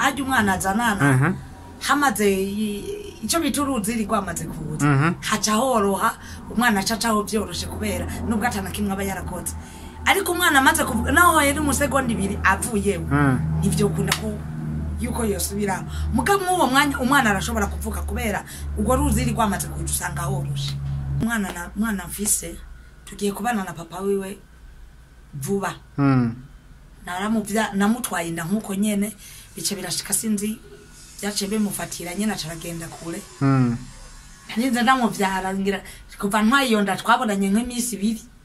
Hajya umwana azanana hamaze icyo bita uruzi rwamaze kuza, haca horoha, umwana acacaho byoroshe kubera nubwo atana kimwe aba yarakoze. Ariko umwana amaze kuvuga naho yari umusegonda ibiri avuyeho, ntivyo ukunda ko yuko yosubiraho. Mugabo mw'uwo mwanya umwana arashobora kuvuga kubera urwo ruzi rwamaze kuza, usanga horoshe. Umwana na mwana mfise tugiye kubana na papa wiwe vuba. Naramuvya, namutwaye inda nkuko nyene, bice birashika, sinzi byaciye bimufatira nyene, aca aragenda kure. Ninze ndamuvyara, ngira kuva ntwaye iyo nda twabonanye nk'iminsi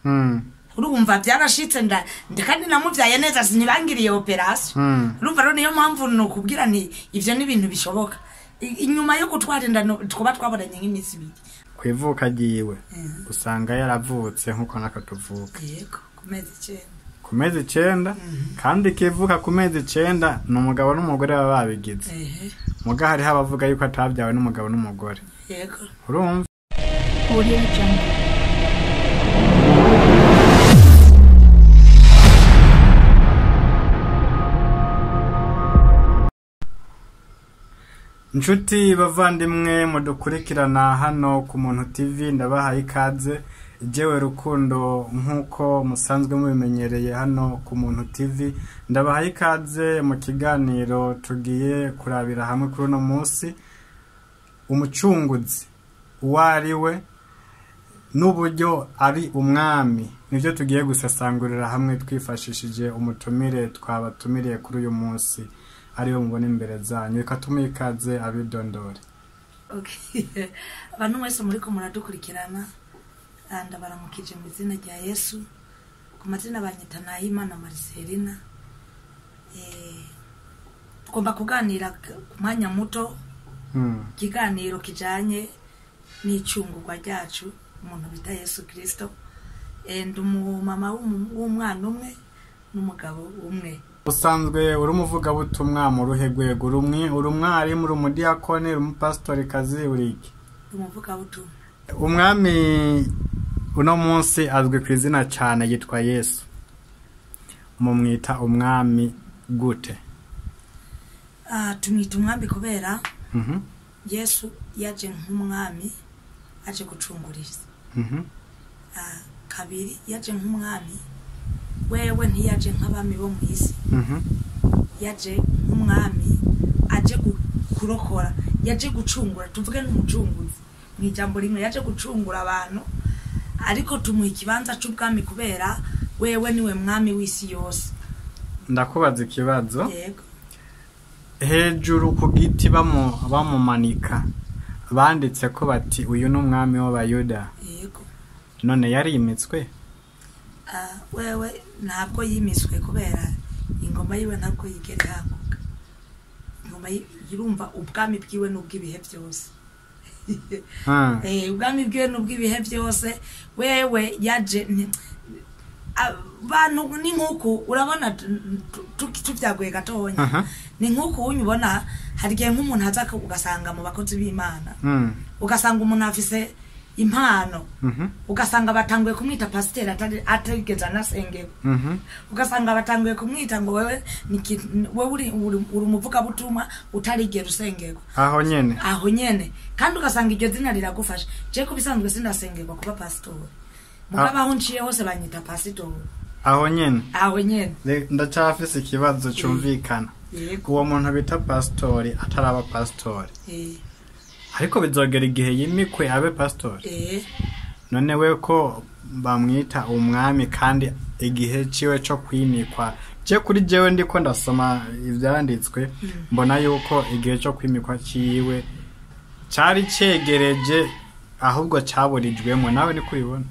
2. Urumva byarashitse nda kandi namuvyaye neza, sinibangiriye operation. Urumva rero niyo mpamvu nokubwira nti ivyo ni ibintu bishoboka. Inyuma yo gutwara inda twaba twabonanye nk'iminsi 2. Kwivuka ryiwe usanga yaravutse nkuko nako tuvuka. Yego, ku mezi 9. Ku mezi 9, kandi kivuka ku mezi 9 ni umugabo n'umugore baba babigize. Muga hariho abavuga yuko atabyawe n'umugabo n'umugore. Yego. Urumva? Audio Jungle. Nshuti bavandimwe mudukurikirana hano ku Muntu TV, ndabahaye ikaze. Jewe Rukundo nkuko musanzwe mubimenyereye hano ku Muntu TV, ndabahaye ikaze mu kiganiro tugiye kurabira hamwe kuri uno munsi umucunguzi uwo ari we n'uburyo ari umwami. Nivyo tugiye gusesangurira hamwe twifashishije umutumire twabatumiriye kuri uyu munsi, ariyo mubona imbere zanyu. Reka tumuhe ikaze abidondore. Okay. Abantu mwese muriko muradukurikirana, ndabaramukije mu izina rya Yesu. Ku mazina banyita Nahimana Marcelina. Tugomba kuganira ku mwanya muto, ikiganiro kijanye n'icungurwa ryacu umuntu bita Yesu Kristo. Ndi umumama w'umwana umwe n'umugabo umwe. Usanzwe uri umuvugabutumwa mu ruhe rwego? Uri umwarimu, uri umudiyakoni, uri umupasitorikazi, uri iki? Umuvugabutumwa. Umwami uno munsi azwi ku izina cyane yitwa Yesu. Mumwita umwami gute? Tumwita umwami kubera Yesu yaje nk'umwami aje gucungurira. Kabiri yaje nk'umwami, wewe ntiyaje nk'abami bo mu isi. Yaje nk'umwami aje kurokora, yaje gucungura, tuvuge n'umucunguzi mu ijambo rimwe, yaje gucungura abantu. Ariko tumuha ikibanza c'ubwami kubera wewe niwe mwami w'isi yose. Ndakubaza ikibazo. Yego. Hejuru ku giti bamumanika banditse ko bati uyu ni umwami w'Abayuda. Yego. None yarimitswe? Wewe ntabwo yimiswe kubera ingoma yiwe ntabwo yigera ihanguka. Ingoma yirumva ubwami bwiwe n'ubw'ibihe byose. Ubwami bwiwe n'ubw'ibihe byose. Wewe yaje abantu ni nkuku urabona tuvyaguye gatonya. Ni nkuku unyubona hari gihe nk'umuntu aza ugasanga mu bakozi b'Imana, ugasanga umuntu afise impano, ugasanga batanguye kumwita pasiteri atarigeze anasengerwa. Ugasanga batanguye kumwita ngo wewe wewe uri umuvugabutumwa utarigera usengerwa. Aho nyene. Aho nyene. Kandi ugasanga iryo zina riragufasha. Je kubisanzwe sinasengerwa kuba pasitori. Mugabo aho nciye hose banyita pasitori. Aho nyene. Aho nyene. Ndacafise ikibazo cumvikana. Uwo muntu bita pasitori ataraba pasitori. Ariko bizogera igihe yimikwe abe pasitori. None we ko bamwita umwami kandi igihe ciwe co kwimikwa, je kuri jewe ndiko ndasoma ivyanditswe mbona yuko igihe co kwimikwa ciwe cari cegereje, ahubwo caburijwemo. Nawe ni kubibona?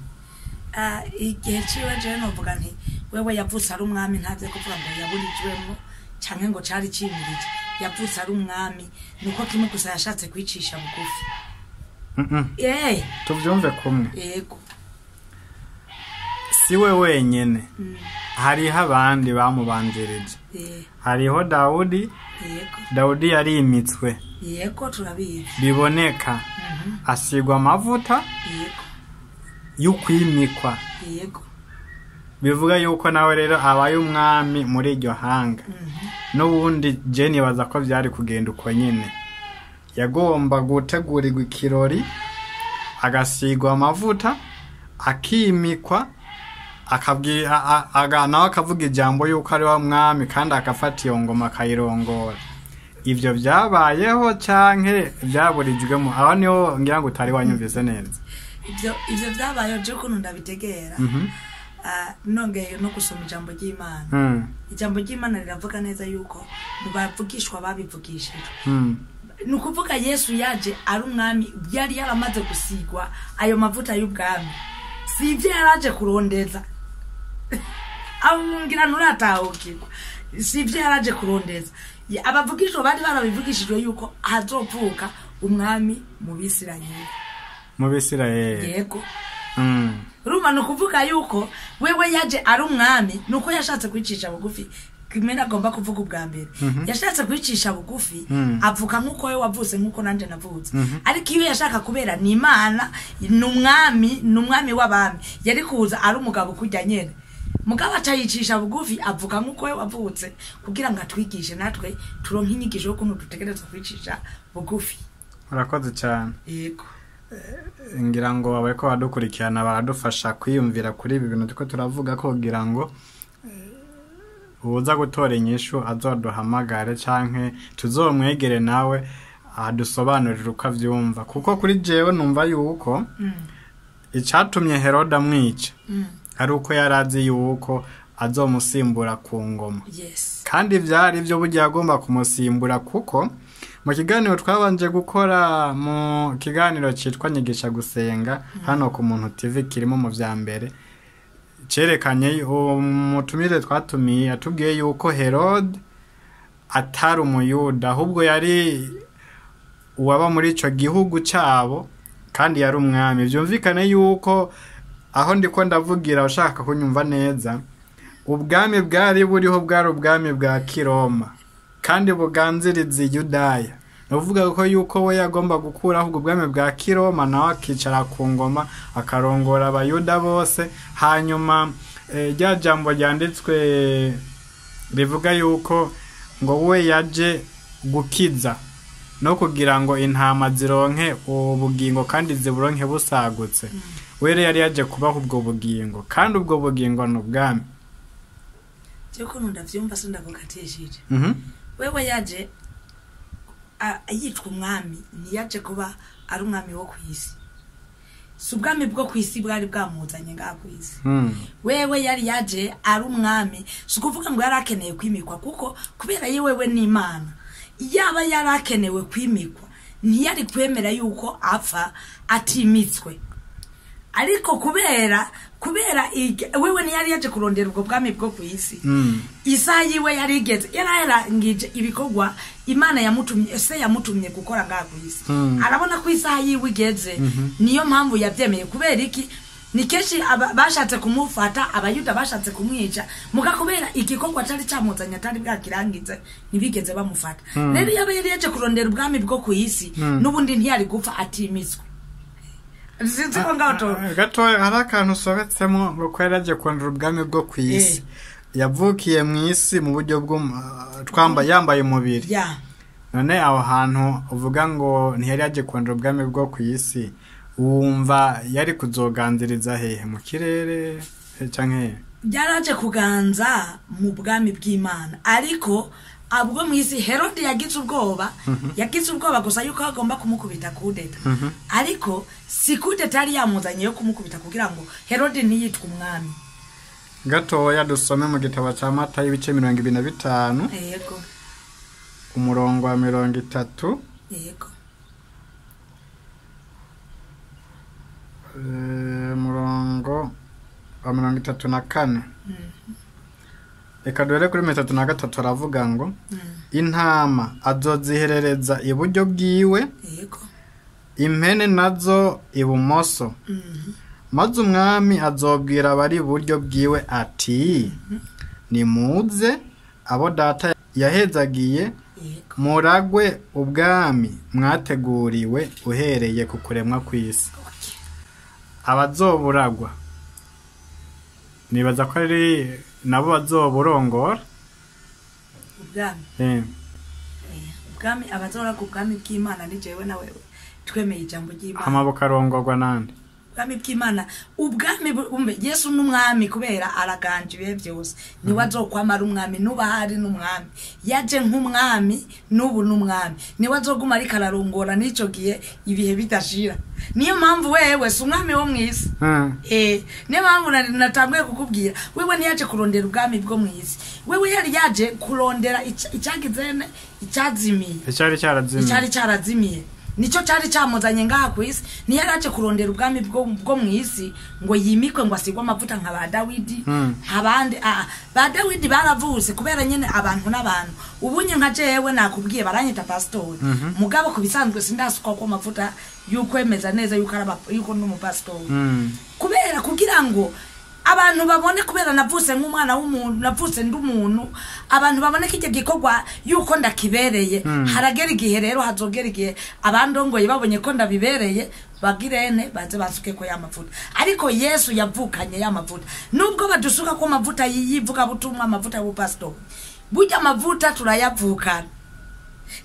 Igihe ciwe jewe novuga nti wewe yavutse ari umwami, ntavyo kuvuga ngo yaburijwemo canke ngo cari cimirije. Yavutse ari umwami, nuko kimwe gusa yashatse kwicisha bugufi. Tuvyumve kumwe. Yego. Siwe wenyene. Hariho abandi bamubanjirije. Hariho Dawudi. Yego. Dawudi yarimitswe. Yego, turabizi. Biboneka. Asigwa amavuta. Yego. Y'ukwimikwa. Yego. Bivuga yuko nawe rero abaye umwami muri iryo hanga. N'ubundi je nibaza ko vyari kugenda uko nyene. Yagomba gutegurirwa ikirori, agasigwa amavuta, akimikwa, nawe akavuga ijambo yuko ari wa mwami, kandi agafata iyo ngoma akayirongora. Ivyo vyabayeho canke vyaburijwemo? Aho niho ngira ngo utari wanyumvise neza. Ivyo vyabayeho, je ukuntu ndabitegera, nongeye no gusoma ijambo ry'Imana. Ijambo ry'Imana riravuga neza yuko mu bavugishwa babivugishijwe. Ni ukuvuga Yesu yaje ari umwami, yari yaramaze gusigwa ayo mavuta y'ubwami. Si ivyo yaraje kurondeza. Ngira nturatahukirwa. Si ivyo yaraje kurondeza. Abavugishwa bari barabivugishijwe yuko hazovuka umwami mu Bisirayeli. Mu Bisirayeli. Yego. Urumva ni ukuvuga yuko wewe yaje ari umwami, nuko yashatse kwicisha bugufi. Kimena agomba kuvuga ubwa mbere. Yashatse kwicisha bugufi, avuka nkuko we wavutse, nkuko nanje navutse. Ariko iyo yashaka kubera ni Imana, ni umwami, ni umwami w'abami, yari kuza ari umugabo kujya nyene. Mugabo acayicisha bugufi, avuka nkuko we wavutse, kugira ngo atwigishe natwe turonke inyigisho y'ukuntu dutegerezwa kwicisha bugufi. Urakoze cyane. Yego. Ngira ngo abariko badukurikirana baradufasha kwiyumvira kuri ibi bintu turiko turavuga, ko kugira ngo uza gutora inyishu azoduhamagare canke tuzomwegere nawe adusobanurire uko avyumva. Kuko kuri jewe numva yuko icatumye Herode amwica ari uko yarazi yuko azomusimbura ku ngoma. Kandi vyari vyo burya agomba kumusimbura, kuko mu kiganiro twabanje gukora, mu kiganiro citwa Nyigisha Gusenga hano ku Muntu TV kirimo mu vya mbere, cerekanye umutumire twatumiye atubwiye yuko Herode atari umuyuda, ahubwo yari uwaba muri ico gihugu cabo, kandi yari umwami. Vyumvikane yuko aho ndiko ndavugira, ushaka kunyumva neza, ubwami bwari buriho bwari ubwami bwa Kiroma, kandi buganziriza Yudaya. Nuvuga ko yuko we yagomba gukuraho ubwo bwami bwa Kiroma, nawe akicara ku ngoma akarongora abayuda bose. Hanyuma rya jambo ryanditswe rivuga yuko ngo we yaje gukiza no kugira ngo intama zironke ubugingo kandi ziburonke busagutse. We rero yari yaje kubaho ubwo bugingo, kandi ubwo bugingo ni ubwami. Je ukuntu ndavyumva sindagukatishije. Wewe yaje yitwa umwami, ntiyaje kuba ari umwami wo kw'isi. Si ubwami bwo kw'isi bwari bwamuzanye ngaha kw'isi. Wewe yari yaje ari umwami, si ukuvuga ngo yari akeneye kwimikwa, kuko kubera yewewe n'Imana, yaba yari akenewe kwimikwa ntiyari kwemera yuko apfa atimitswe. Ariko kubera wewe ntiyari yaje kurondera ubwo bwami bwo kw'isi. Isaha yiwe yari igeze, yararangije ibikorwa Imana yamutumye, ese yamutumye gukora ngaha kw'isi. Arabona ko isaha yiwe igeze, niyo mpamvu yavyemeye. Kubera iki? Ni kenshi bashatse kumufata, abayuda bashatse kumwica, muga kubera igikorwa cari camuzanye atari bwakirangize, ntibigeze bamufata. Rero yaba yari yaje kurondera ubwami bwo kw'isi, n'ubundi ntiyari gupfa atimitswe. Sinzi ko ngaho Gatoya hari akantu usobetsemo ngo ko yari aje kurondera ubwami bwo kw'isi. Yavukiye mw'isi mu buryo bwo twamba yambaye umubiri. None aho hantu uvuga ngo ntiyari yaje kurondera ubwami bwo kw'isi, wumva yari kuzoganziriza hehe? Mu kirere canke? Yaraje kuganza mu bwami bw'Imana, ariko abwo mw'isi Herode yagize ubwoba, yagize ubwoba gusa yuko agomba kumukubita kudeta. Ariko si kudeta yari yamuzanye yo kumukubita kugira ngo Herode ntiyitwe umwami. Gatoya dusome mu gitabo ca Matayo ibice 25. Yego. Umurongo wa 30. Yego. Umurongo wa 34. Reka duhere kuri 33, aravuga ngo intama azoziherereza iburyo bwiwe, Yego. impene nazo ibumoso. Maze umwami azobwira abari iburyo bwiwe ati, nimuze abo data yahezagiye, muragwe ubwami mwateguriwe uhereye ku kuremwa kw'isi. Abazoburagwa Nibaza ko ari nabo bazoburongora. Ubwami. Ubwami, abazora ku bwami bw'Imana ni jewe na wewe twemeye ijambo ry'Imana. Hama bukarongorwa nande? Ubwami bw'Imana, ubwami umve, Yesu n'umwami kubera araganje ibihe byose, niwe azokwamara umwami, nuba hari n'umwami, yaje nk'umwami, n'ubu n'umwami, niwe azoguma ariko ararongora n'ico gihe ibihe bidashira. Niyo mpamvu wewe si umwami wo mw'isi. Niyo mpamvu natanguye kukubwira, wewe ntiyaje kurondera ubwami bwo mw'isi, wewe yari yaje kurondera icagizene, icazimiye, Icari carazimiye. Icari carazimiye nico cari camuzanye ngaha kw'isi. Ntiyaraje kurondera ubwami bwo mw'isi ngo yimikwe, ngo asigwe amavuta nka ba Dawidi, nk'abandi. Ba Dawidi baravutse kubera nyene abantu n'abantu. Ubunye nka jewe nakubwiye baranyita pastori, mugabo ku bisanzwe sindasukwa ko amavuta y'ukwemeza neza yuko ari yuko ndi umupasitori, kubera kugira ngo abantu babone, kubera navutse nk'umwana w'umuntu, navutse ndi umuntu, abantu babone ko icyo gikorwa yuko ndakibereye. Haragera igihe rero, hazogera igihe abandongoye babonye ko ndabibereye, bagirene baze basuke ko y'amavuta. Ariko Yesu yavukanye y'amavuta. Nubwo badusuka ko amavuta y'ivugabutumwa, amavuta y'ubupasitori, burya amavuta turayavukana.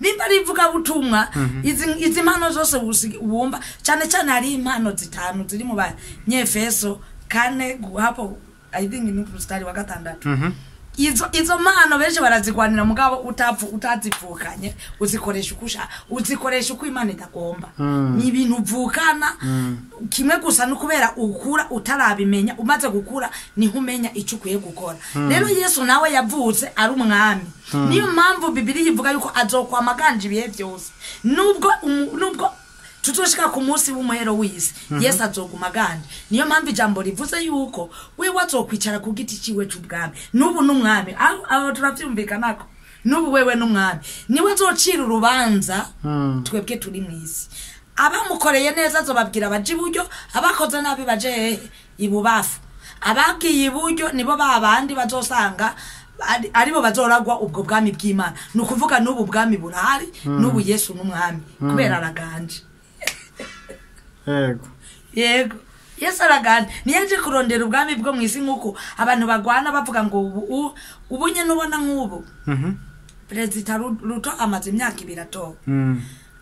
Nimba ari ivugabutumwa, izi mpano zose wumva, cyane cyane hari impano 5 ziri mu Banyefeso 4 hapo, I think ni mstari wa 6. Izo mpano benshi barazigwanira, mugabo utazivukanye uzikoresha ukusha, uzikoresha uko Imana itagomba. Ni ibintu uvukana. Kimwe gusa no kubera ukura utarabimenya, umaze gukura niho umenya icyo ukwiye gukora. Rero Yesu nawe yavutse ari umwami. Niyo mpamvu Bibiliya ivuga yuko azokwama aganje ibihe byose. Nubwo tuzoshika ku munsi w'umuhero w'isi, Yesu azoguma aganje. Niyo mpamvu ijambo rivuze yuko wewe azokwicara ku giti ciwe c'ubwami. N'ubu n'umwami, aho turavyumvikanako. N'ubu wewe n'umwami, niwe azocira urubanza twebwe turi mw'isi. Abamukoreye neza azobabwira baje iburyo, abakoze nabi baje hehe? Ibubafu. Abagiye iburyo nibo babandi bazosanga aribo bazoragwa ubwo bwami bw'Imana. Ni ukuvuga n'ubu bwami burahari, n'ubu Yesu n'umwami kubera araganje. Yego. Yego. Yesu araganje. Niyaje kurondera ubwami bwo mw'isi nk'uko abantu bagwana bavuga ngo ubu nyene ubona nk'ubu. Perezida Ruto amaze imyaka 2 atowe.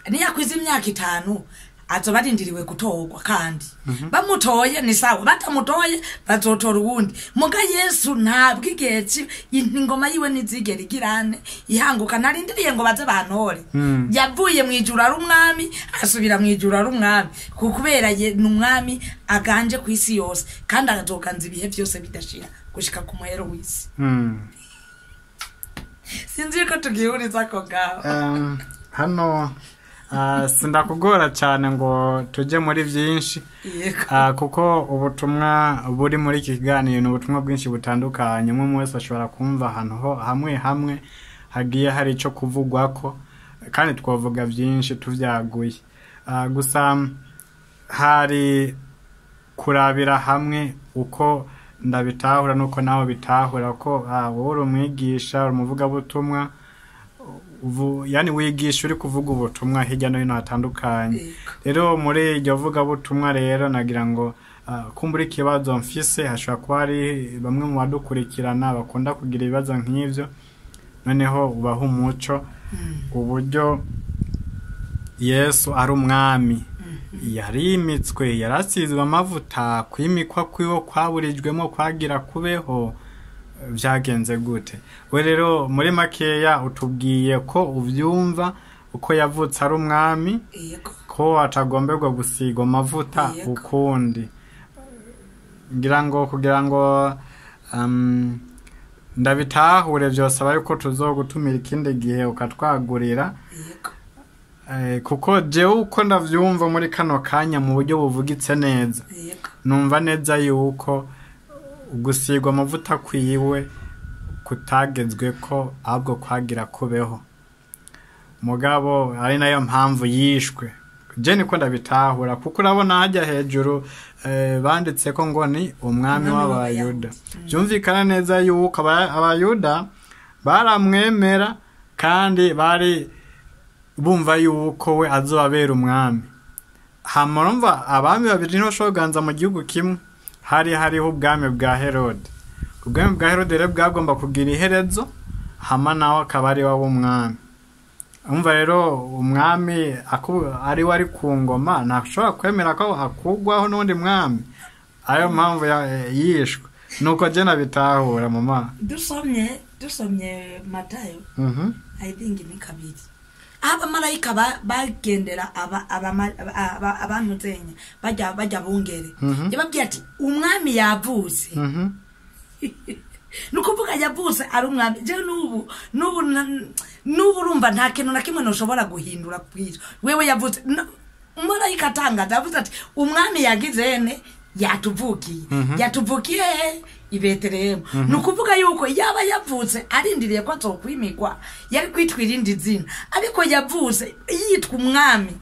Niyakwiza imyaka 5 azoba arindiriwe gutorwa, kandi bamutoye ni sawa, batamutoye bazotora uwundi. Muga Yesu ntabwo igihe ingoma yiwe ntizigera igirane ihanguka, ntarindiriye ngo baze bantore. Yavuye mu ijuru ari umwami, asubira mu ijuru ari umwami, kubera ni umwami aganje ku isi yose, kandi azoganza ibihe byose bidashira gushika ku muhero w'isi. Sinzi ko tugihuriza ko ngaho. Hano sindakugora cyane ngo tujye muri byinshi, kuko ubutumwa buri muri iki kiganiro ni ubutumwa bwinshi butandukanye. Umwe wese ashobora kumva ahantu hamwe hamwe hagiye hari icyo kuvugwako, kandi twavuga byinshi tuvyaguye. Gusa hari kurabira hamwe uko ndabitahura nuko nawe bitahura, ko wowe uri umwigisha, uri umuvugabutumwa, yani wigisha uri kuvuga ubutumwa hirya no hino hatandukanye. Rero muri iryo vugabutumwa rero nagira ngo kumbura ikibazo mfise, hashobora kuba hari bamwe mu badukurikirana bakunda kugira ibibazo nk'ivyo, noneho ubaha umuco uburyo Yesu ari umwami. Yarimitswe, yarasizwe amavuta, kwimikwa kwiwe kwaburijwemo kwagira kubeho, byagenze gute? We rero muri makeya utubwiye ko uvyumva uko yavutse ari umwami, ko atagomberwa gusigwa amavuta ukundi. Ngira ngo kugira ngo ndabitahure byosaba yuko tuzogutumira ikindi gihe ukatwagurira. Kuko jewe uko ndavyumva muri kano kanya mu buryo buvugitse neza, numva neza yuko gusigwa amavuta kwiwe kutagezwe ko ahubwo kwagira kubeho. Mugabo ari nayo mpamvu yishwe. Je niko ndabitahura, kuko urabona hajya hejuru banditse ko ngo ni umwami w'Abayuda. Byumvikana neza yuko Abayuda baramwemera kandi bari bumva yuko we azobabera umwami. Hama urumva abami babiri ntibashobora kuganza mu gihugu kimwe. Hari hariho ubwami bwa Herode. Ubwami bwa Herode rero bwagomba kugira iherezo, hama nawe akaba ari we w'umwami. Umva rero umwami ari we ari ku ngoma, ntashobora kwemera ko akugwaho n'undi mwami. Ayo mpamvu yishwe. Nuko je nabitahura mama. Dusomye Matayo. I think ni 2. Abamarayika bagendera abantu zenya bajya bungere. Yababwiye ati umwami yavutse. Nukuvuga yavutse ari umwami. Je nubu urumva nta kintu na kimwe noshobora guhindura kw'icyo. Wewe yavutse umumarayika atangaza avuze ati umwami yagize ene yatuvukiye. Yatuvukiye i Betelehemu. Nukuvuga yuko yaba yavutse arindiriye ko azokwimikwa, yari kwitwa irindi zina, ariko yavutse yitwa umwami.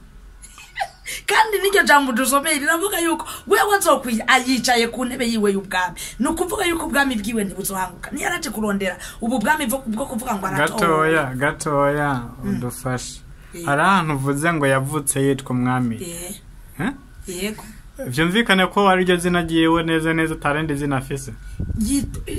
Kandi n'iryo jambo dusomeye riravuga yuko wewe ayicaye ku ntebe yiwe y'ubwami. Nukuvuga yuko ubwami bwiwe ntibuzohanguka. Ntiyaraje kurondera ubu bwami bwo kuvuga ngo aratoya. Gatoya udufashe. Hari ahantu uvuze ngo yavutse yitwa umwami. Yego. Vyumvikane ko ari ryo zina ryiwe neza neza atarindi zina afise.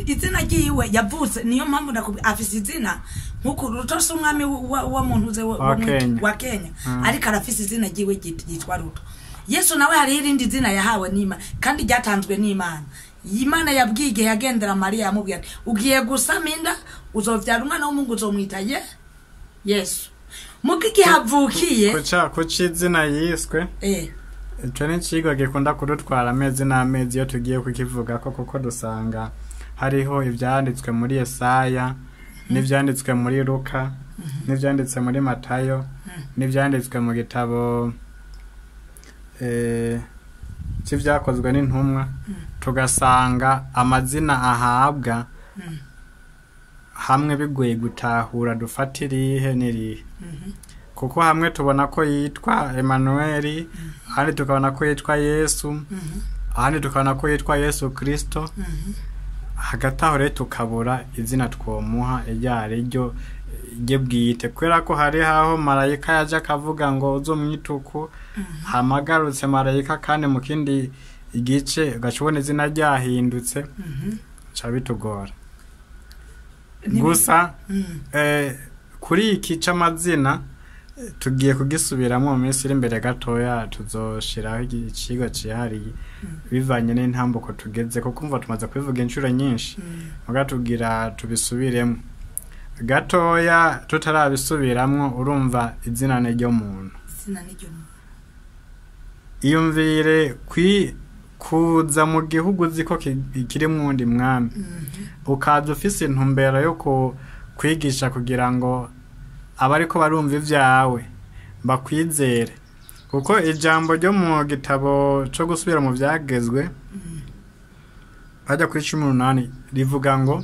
Izina ryiwe yavutse, niyo mpamvu ndakubwira afise izina nkuko Ruto si umwami wa muntu uze wa Kenya, ariko arafise izina ryiwe ryitwa Ruto. Yesu nawe hari irindi zina yahawe n'Imana kandi ryatanzwe n'Imana. Imana yabwiye igihe yagendera Mariya yamubwiye ati ugiye gusama inda uzovyara umwana w'umuhungu uzomwita Yesu. Muko igihe avukiye kuca izina yiswe. Ico ni icigwa gikunda kudutwara amezi n'amezi iyo tugiye kukivuga ko, kuko dusanga hariho ivyanditswe muri Yesaya, n'ivyanditswe muri Luka, n'ivyanditswe muri Matayo, n'ivyanditswe mu gitabo c'ivyakozwe n'intumwa, tugasanga amazina ahabwa hamwe bigoye gutahura dufata irihe n'irihe. Kuko hamwe tubona ko yitwa Emmanuel, ahandi tukabona ko yitwa Yesu, ahandi tukabona ko yitwa Yesu Kristo. Hagati aho rero tukabura izina twomuha iryo ari ryo rye bwite, kubera ko hari aho marayika yaje akavuga ngo uzomwituku, hamagarutse marayika kandi mu kindi igice ugaca ubona izina ryahindutse, ca bitugora. Gusa kuri iki c'amazina tugiye kugisubiramo mu minsi iri imbere gatoya, tuzoshiraho icigwa cihariye bivanye n'intambuko tugeze, kuko umva tumaze kubivuga inshuro nyinshi, muga tugira tubisubiremo gatoya. Tutarabisubiramwo urumva izina ni ryo muntu. Iyumvire kuza mu gihugu uziko kirimwo uwundi mwami, ukaza ufise intumbero yo kwigisha kugira ngo abariko barumva ivyawe bakwizere, kuko ijambo ryo mu gitabo co gusubira mu vyagezwe bajya kuri 18 rivuga ngo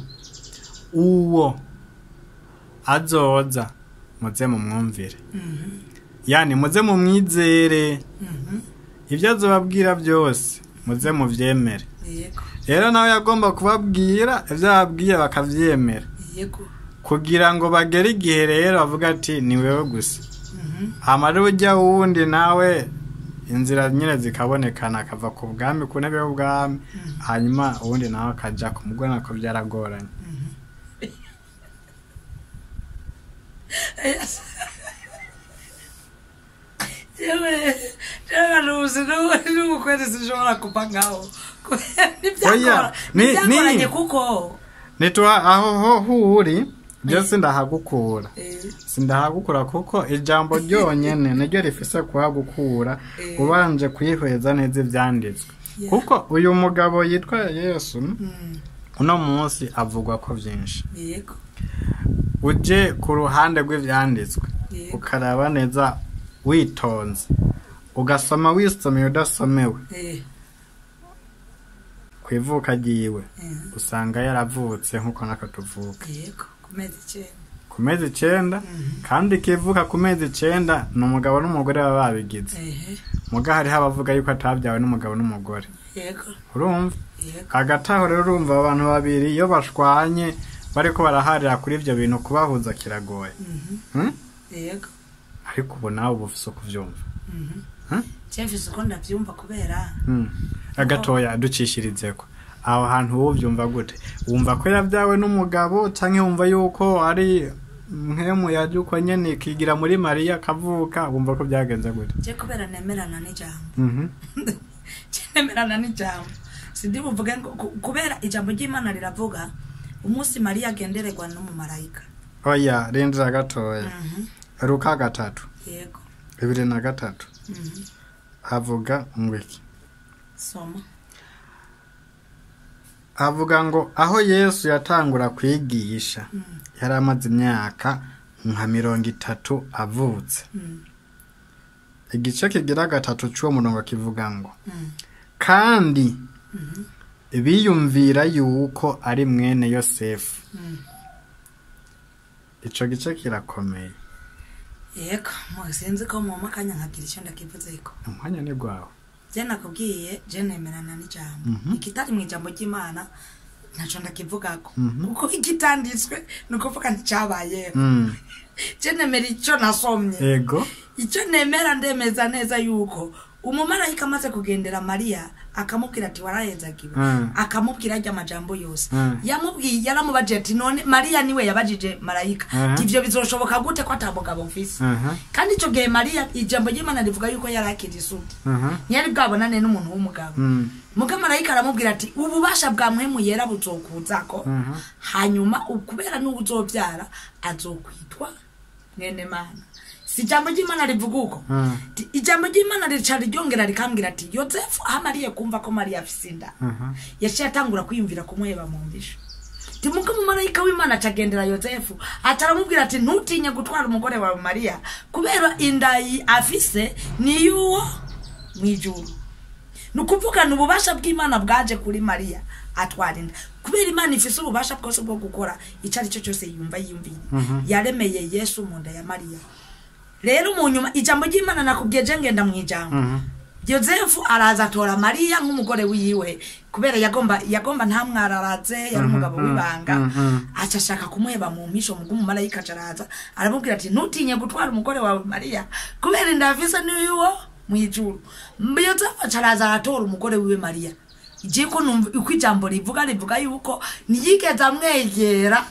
uwo azoza muze mumwumvire, yani muze mumwizere, ivyo azobabwira byose muze muvyemere. Rero nawe yagomba kubabwira ivyo ababwiye bakavyemera, kugira ngo bagere igihe rero bavuga ati ni wewe gusa. Amara ujya wundi nawe inzira nyine zikabonekana, akava ku bwami ku ntebe y'ubwami, hanyuma uwundi nawe akaja kumugona ko byaragoranye. Nitwa aho huri byose ndahagukura. Sindahagukura kuko ijambo ryonyene niryo rifise kuhagukura, ubanje kwihweza neza ivyanditswe. Kuko uyu mugabo yitwa Yesu uno munsi avugwa ko vyinshi. Uje ku ruhande rw'ivyanditswe ukaraba neza witonze, ugasoma wisomeye udasomewe, kwivuka ryiwe usanga yaravutse nkuko nako tuvuka. Ku mezi 9, kandi kivuka ku mezi 9 ni umugabo n'umugore baba babigize. Muga hariho abavuga yuko atabyawe n'umugabo n'umugore. Urumva? Hagati aho rero urumva abantu babiri iyo bashwanye bariko baraharira kuri ivyo bintu kubahuza kiragoye. Ariko ubu nawe uba ufise uko uvyumva. Mfise uko ndavyumva kubera agatoya ducishirizeko. Aho hantu wowe uvyumva gute? Wumva ko yabyawe n'umugabo canke wumva yuko ari mpwemu yaje uko nyene ikigira muri Mariya akavuka? Wumva ko byagenze gute? Je kubera nemerana n'ijambo, je nemerana n'ijambo, sindi buvuge ngo kubera ijambo ry'Imana riravuga umunsi Mariya agendererwa n'umumarayika. Oya, rindira gatoya. Luka 3. Yego. 23. Avuga ngo iki? Soma. Avuga ngo aho Yesu yatangura kwigisha yari amaze imyaka nka 30 avutse. Igice kigira 3 cy'uwo murongo kivuga ngo kandi biyumvira yuko ari mwene Yosefu. Ico gice kirakomeye. Yego, sinzi ko mu makanya nkagira icyo ndakivuzeko. Umwanya ni gwawe. Je nakubwiye, je nemerana n'ijambo. Ikitari mu ijambo ry'Imana ntaco ndakivugako. Kuko igitanditswe nukuvuga nticabayeho. Je nemera ico nasomye. Yego. Icyo nemera ndemeza neza yuko umumarayika amaze kugendera Mariya akamubwira ati warahezagiwe, akamubwira ajya amajambo yose yamubwiye, yaramubajije ati none Mariya niwe yabajije marayika ati ivyo bizoshoboka gute ko atamugabo mfise? Kandi ico gihe Mariya ijambo ry'Imana rivuga yuko yari akiri isugi, ntiyari bwabonane n'umuntu w'umugabo. Muga marayika aramubwira ati ububasha bwa mpwemu yera buzokuzako, hanyuma kubera n'ubuzovyara azokwitwa mwene Mana. Si ijambo ry'Imana rivuga uko? Ijambo ry'Imana rica ryongera rikambwira ati Yosefu amariye kumva ko Mariya afise inda, yaciye atangura kwiyumvira kumuheba mu mbisho. Timuka umumarayika w'Imana acagendera Yosefu ataramubwira ati ntutinye gutwara umugore wawe Mariya kubera inda afise ni yuwo mwijuru. Nukuvuga n'ububasha bw'Imana bwaje kuri Mariya atwara inda. Kubera Imana ifise ububasha bwose bwo gukora ico ari cyo cyose yumva yiyumviye. Yaremeye Yesu mu nda ya Mariya. Rero mu nyuma ijambo ry'Imana nakubwiye je ngenda mu ijambo. Yosefu araza atora Mariya nk'umugore wiwe kubera yagomba ntamwararaze, yari umugabo w'ibanga, aca ashaka kumuheba mu mpisho. Mugu umumarayika araza aramubwira ati ntutinye gutwara umugore wawe Mariya kubera inda afise niyo mwijuru. Yosefu aca araza aratora umugore wiwe Mariya. Ije ko numva uko ijambo rivuga yuko ntiyigeze amwegera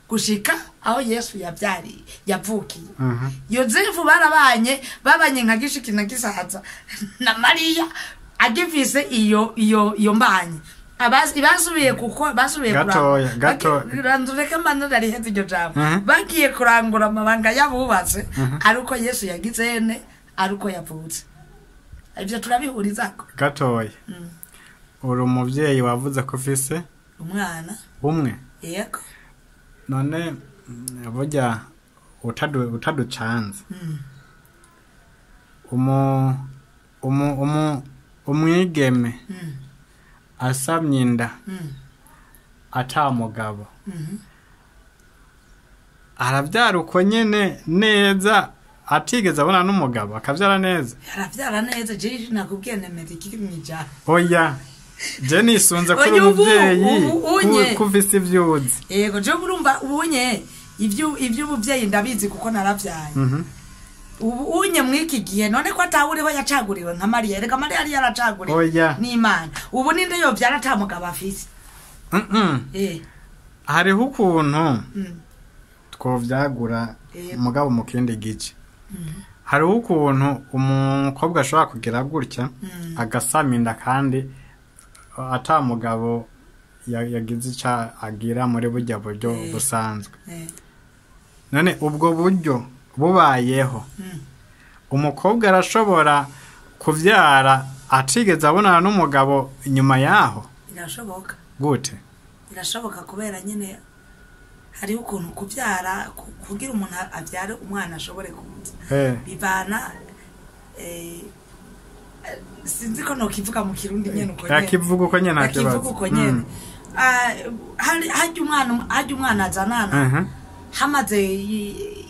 gushika aho Yesu yavyariye yavukiye. Yosefu barabanye babanye nka gishiki na gisaza na Mariya agifise iyo mbanye. Basubiye kuko basubiye kurangura manza iryo jambo. Bagiye kurangura amabanga yabubatse aruko Yesu yagize ene aruko yavutse. Ivyo turabihurizako. Gatoya. Uri umuvyeyi wavuze ko ufise umwana umwe. Yego. None burya utaducanze umwigeme asamye inda ata mugabo aravyara uko nyene neza atigeze abona n'umugabo akavyara neza? Aravyara neza, je nakubwiye nemera ikiri mwijambo. Oya, je nisunze kuri umuvyeyi kuvise ivyuzi. Yego, je urumva ubunye ivy'ubuvyeyi ndabizi kuko naravyaye. Ubu unye mwiki gihe none ko atawuriho yacaguriwe nka Mariya, reka Mariya yari yaracaguriwe n'Imana. Ubu ninde yovyara atamugabo afise? Hariho ukuntu twovyagura umugabo mu kindi gice. Hariho ukuntu umukobwa ashobora kugira gutya agasama inda kandi ata mugabo yagize ica agira muri burya buryo busanzwe. None ubwo buryo bubayeho, umukobwa arashobora kuvyara atigeze abonana n'umugabo inyuma yaho? Birashoboka. Gute? Birashoboka kubera nyene hariho ukuntu kuvyara kugira umuntu avyare umwana ashobore kuza bivana sinzi ko nokivuga mu Kirundi nyene uko nyene. Akivuga uko nyene nta kibazo. Akivuga uko nyene. Hajya umwana azanana hamaze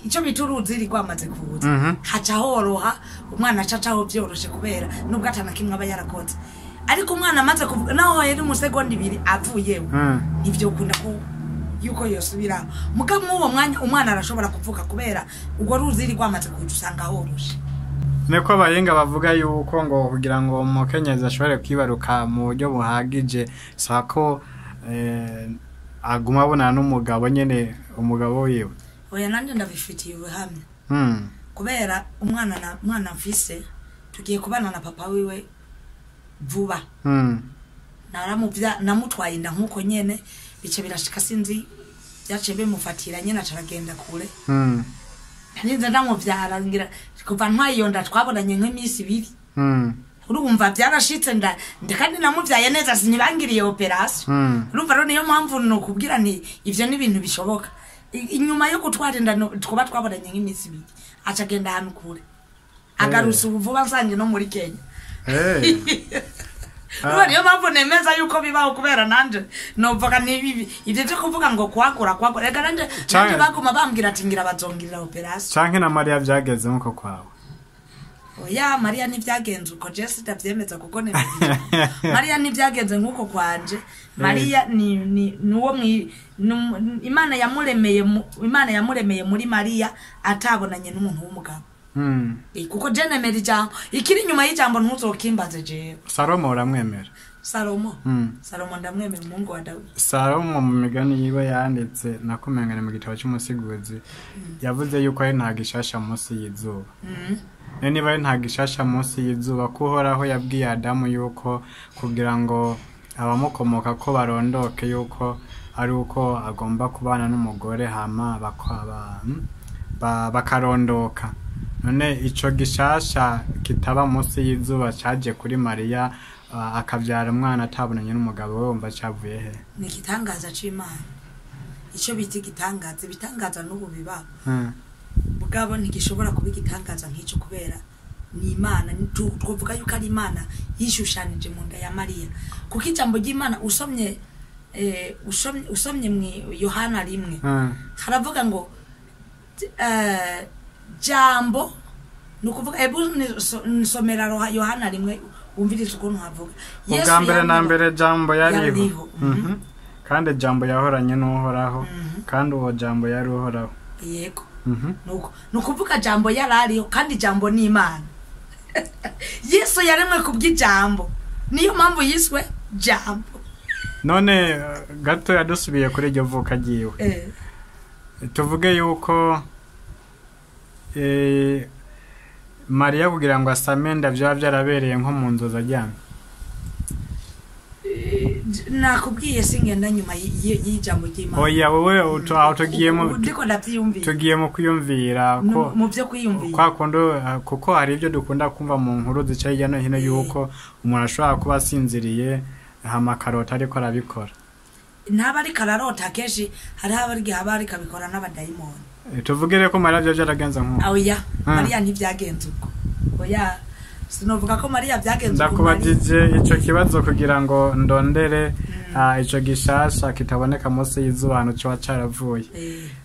ico bita uruzi rwamaze kuza, haca horoha umwana acacaho vyoroshe kubera nubwo atana kimwe aba yarakoze. Ariko umwana amaze kuvuga naho yari umusegonda 2 avuyeho nivyo ukunda ko yuko yosubira. Muga mwuwo mwanya umwana arashobora kuvuka kubera urwo ruzi rwamaze kuza usanga horoshe. Niko abahinga bavuga yuko ngo kugira ngo umukenyezi ashobore kwibaruka mu buryo buhagije sako aguma abonana n'umugabo nyene, umugabo wiwe. Oya, nanjye ndabifitiye ubuhamya. Kubera umwana na mwana mfise tugiye kubana na papa wiwe vuba. Namutwaye inda nkuko nyene, bice birashika, sinzi byaciye bimufatira nyene, acaragenda kure. Narinze ndamuvyara, ngira kuva ntwaye iyo nda twabonanye nk'iminsi 2. Urumva byarashitse nda kandi namuvyaye neza, sinibangiriye operation. Urumva rero niyo mpamvu nokubwira nti ivyo ni ibintu bishoboka. Inyuma yo gutwara inda twaba twabonanye nk'iminsi 2, aca agenda ahantu kure, agarutse ubu vuba nsange no muri Kenya. Urumva niyo mpamvu nemeza yuko bibaho, kubera nanje novuga ntibibi ivyo vyo kuvuga ngo kwagura kwagura, reka nanje baguma bambwira ati ngira bazongirira operation. Canke na Mariya byageze nkuko kwawe? Oya, Mariya ntibyagenze uko, Jesse ndavyemeza kuko nemeza. Mariya ntibyagenze nkuko kwanje. Mariya ni nuwo Imana yamuremeye Imana yamuremeye muri Mariya atabonanye n'umuntu w'umugabo. Kuko je nemera ijambo, ikiri inyuma y'ijambo ntuzokimbaze jewe. Salomo uramwemera? Salomo. Salomo ndamwemera, umuhungu wa Dawidi. Salomo mu migani yiwe yanditse, nakumengane mu gitabo cy'umusiguzi, yavuze yuko ari nta gishasha munsi y'izuba. None niba ari nta gishasha munsi y'izuba, ko Uhoraho yabwiye Adamu yuko kugira ngo abamukomoka ko barondoke yuko ari uko agomba kubana n'umugore hama bakarondoka. None ico gishasha kitaba munsi y'izuba caje kuri Mariya, akavyara umwana atabonanye n'umugabo we, wumva cavuye he? Ni igitangaza c'Imana, ico bita igitangaza, ibitangaza n'ubu bibaho. Mugabo ntigishobora kuba igitangaza nk'icyo, kubera ni Imana. Twovuga yuko ari Imana yishushanije mu nda ya Mariya, kuko ijambo ry'Imana usomye usomye mu Yohana 1 haravuga ngo jambo, ni ukuvuga, ebu nsomera Yohana 1 wumvirize ukuntu havuga. Ubwa mbere na mbere jambo yariho, kandi jambo yahoranye n'Uhoraho, kandi uwo jambo yari Uhoraho. Yego. Nuko ni ukuvuga jambo yarariho, kandi jambo ni Imana. Yesu yaremwe kubw'ijambo, niyo mpamvu yiswe jambo. None gato yadusubiye kuri iryo vuka ryiwe, tuvuge yuko Mariya kugira ngo asame nda byaba byarabereye nko mu nzozi aryamye? Nakubwiye singenda nyuma y'ijambo ry'Imana. Oya, wowe aho tugiyemo ndiko ndavyiyumvira. Tugiye mu kwiyumvira ko mu byo kwiyumvira kwa kundi, kuko hari ibyo dukunda kumva mu nkuru zica hirya no hino yuko umuntu ashobora kuba asinziriye hama akarota ariko arabikora. Ntaba ariko ararota, kenshi hariho abari haba ariko abikora n'abadayimoni. Tuvuge rero ko Mariya byo byaragenze nk'uko? Oya, Mariya ntibyagenze uko. Oya, sinovuga ko Mariya byagenze uko. Ndakubajije ico kibazo kugira ngo ndondere ico gishasha kitaboneka munsi y'izuba ahantu coba caravuye.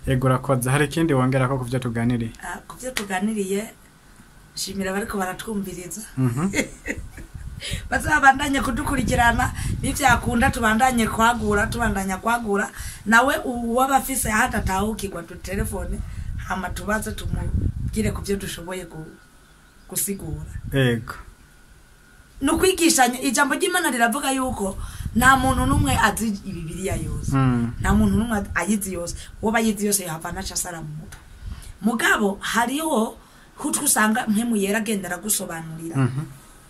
Ego, urakoze. Hari ikindi wongera ko kuvyo tuganiriye? Ku byo tuganiriye, shimira abariko baratwumviriza, bazabandanye kudukurikirana, nivyakunda tubandanye kwagura, tubandanya kwagura. Nawe uwaba afise aho adatahukirwa, dutelefone hama tubaze, tumubwire ku byo dushoboye gusigura. Ni ukwigishanya. Ijambo ry'Imana riravuga yuko nta muntu n'umwe azi Bibiliya yose. Nta muntu n'umwe ayizi yose. Uwo ayizi yose yohava anaca asara mu mutwe. Mugabo hariho hutwo usanga Mpwemu Yera agenda aragusobanurira,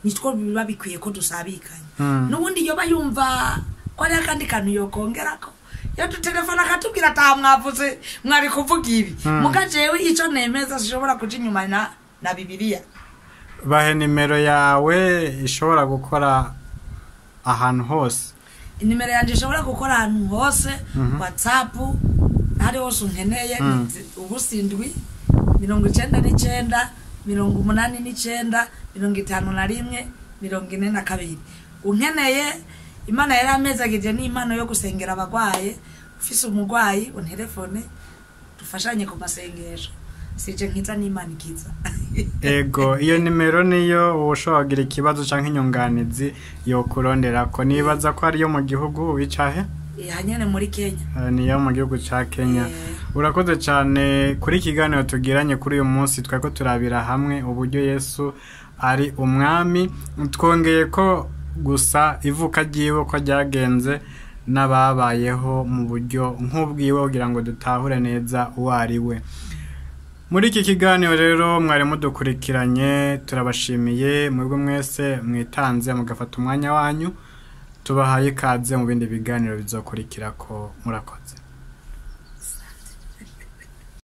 nitwo biba bikwiye ko dusabikanya. N'ubundi yoba yumva ko hariho akandi kantu yokongerako, iyo dutelefona akatubwira ata mwavuze mwari kuvuga ibi. Muga jewe ico nemeza, sinshobora kuja inyuma na Bibiliya. Bahe nimero yawe ishobora gukora ahantu hose. Inimero yanje ishobora gukora ahantu hose, WhatsApp, hari hose unkeneye, 07 99 89 51 42. Unkeneye, Imana yaramezagije n'impano yo gusengera abagwaye. Ufise umugwayi unterefone, dufashanye ku masengesho. Sije nkiza, n'Imana ikiza. Ego, iyo nimero niyo ushobora kugira ikibazo canke inyunganizi yo kuronderako. Nibaza ko ariyo mu gihugu wicahe. Hanyene muri Kenya. Niyo mu gihugu ca Kenya. Urakoze cyane kuri kiganiro tugiranye kuri uyu munsi. Twari ko turabira hamwe uburyo Yesu ari umwami, twongeye ko gusa ivuka ryiwe ko ryagenze n'ababayeho mu buryo nk'ubwiwe kugira ngo dutahure neza uwo ari we. Muri iki kiganiro rero mwari mudukurikiranye, turabashimiye mwebwe mwese mwitanze mugafata umwanya wanyu. Tubahaye ikaze mu bindi biganiro bizokurikira ko murakoze.